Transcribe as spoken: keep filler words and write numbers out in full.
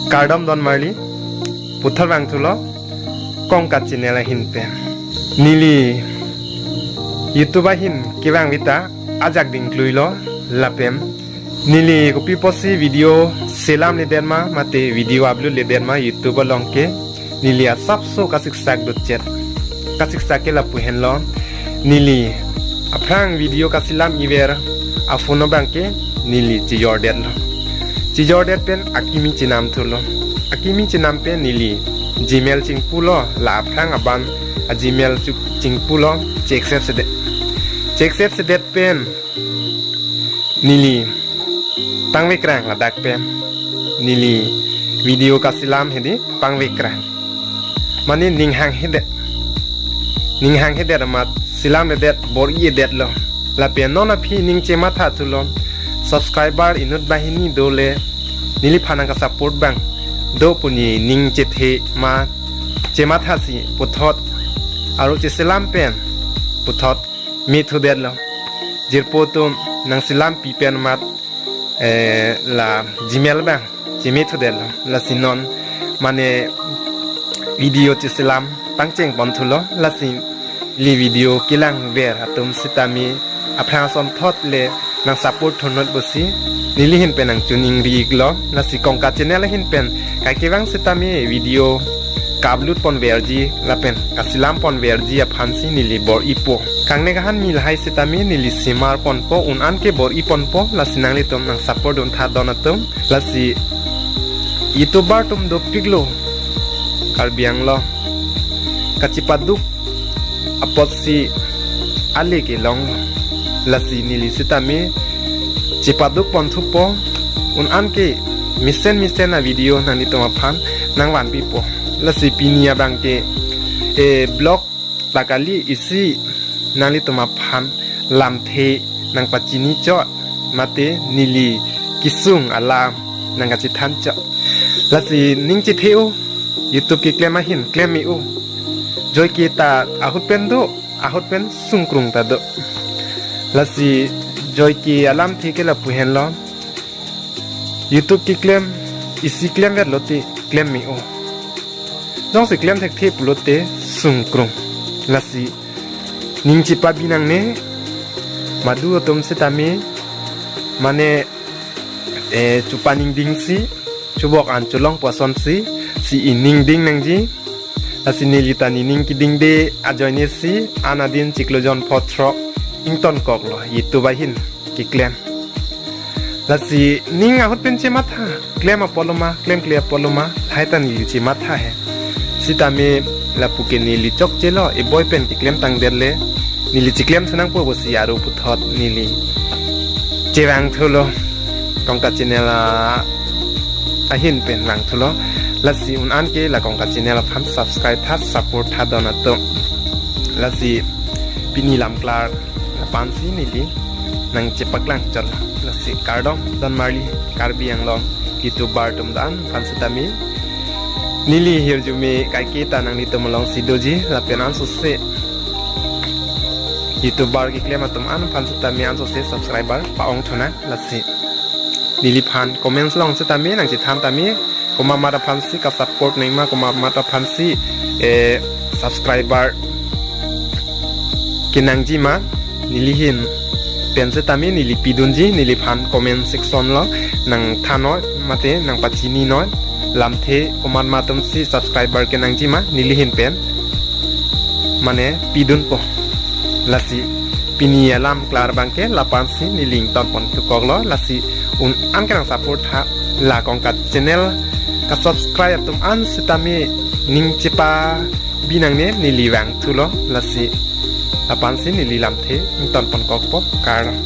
Kardom don marli, puthot vangthulo Kongkat channel ahin pen. Neli YouTube ahin kevang vita ajak dingkluilo lapen neli kopi pusi video selamledet ma mate video uploadledet ma YouTube along ke neli asapso kasiksak dotchet, kasiksak ke lapu henlo. Neli aphrang video kaselam iver aphone abang ke neli chejordetlo. Chejordet pen akimi chenamthulo. Akimi chenam pen neli Gmail chingpulo, la aphrang aban a Gmail chu chingpulo, che-accept sedet. Che-accept sedet pen neli pangvekrang, ladak pen neli video kaselam hedi pangvekrang. Mane ning hanghedet. Ning hanghedet amat selamledet bor-i-edetlo. Lapen non aphi ning chemathathulo. Subscriber inut banghini dole neliphan nangkasupport abang do pu ne ning chethe ma chemathasi puthot aro cheselam pen puthot methudetlo. Jirpo atum nangselampi pen amat, eh, la Gmail abang chemethudetlo. Lasi non mane video cheselam pangchengponthulo. Lasi neli video kelangver atum sitame aphrang asonthot le nangsupport thunot pusi neli ahin pen nangchoningri-iklo. Lasi Kongkat channel ahin pen kaike vang sitame video ka-upload ponverji lapen kaselam ponverji aphansi neli bor-ipo. Kangne kahan mi lahai sitame neli semarponpo, un-an ke bor-iponpo. Lasi nanglitum nangsupport duntha don atum. Lasi YouTuber atum dopiklo Karbi Anglong. Kachepaduk apotsi ale kelonglo. Lasi neli sitame chepadukponthupo, un-an ke mesen mesen a-video nanglitum aphan nangvanpipo. Lasi pini abang ke, eh, vlog ta kali, isi nanglitum aphan lamthe nangpachini chot mate neli kesung alam nangkachethan chot. Lasi ning chethe-o, YouTube keklem ahin klem me-o. Joike ta ahut pen do, ahut pen sungkrung ta do. Lasi joike alamthe ke lapu henlo. YouTube keklem, isi klemvetlote klem me-o. Jongsi klem thekthe pulote sungkrung. Lasi ning chepabi nangne, madu atum sitame mane, eh, chupaningdingsi, chubok an cholongpo asonsi, si ining ding nangji. Lasi neli ta nening kedingde ajoinesi an adin chiklo jon pho throk ingtonkoklo YouTube ahin keklem. Lasi ning ahut pen chematha, klem apotlo ma, klemkle apotlo ma, lahai ta neli chematha he. Sitame lapu ke neli chokchelo, eboi pen keklem tangdet le neli cheklemthu nangpo pusi aro puthot neli chevangthulo. Kongkat channel a ahin pen vangthulo. Lasi un-an ke la Kongkat channel aphan subscribe tha, support tha don atum. Lasi pini lamklar aphansi neli nangchepaklang chotlo. Lasi kardom don marli Karbi Anglong YouTuber atum, do-an aphan sitame neli hirjume kaike ta nanglitum alongsi doji lapen ansose YouTuber keklem atum an aphan sitame ansose subscriber pa-ongthu nang. Lasi neliphan comments along sitame nangchethan tame, komat mat aphansi kasupport nangjima, komat mat aphansi, eh, subscriber kenangjima, neli ahin pen sitame neli pidunji, neliphan comment section along nangthannon mate nangpachininnon, lamthe komat mat atumsi subscriber kenangjima neli ahin pen mane pidunpo. Lasi pini alamklar abang ke la-ansi neli ingtonponthukoklo. Lasi un-an ke nangsupport tha, la Kongkat channel kasubscribe atum an sitame ning chepabi nangne, neli vangthulo. Lasi la-ansi neli lamthe ingtonponkokpo, kardom.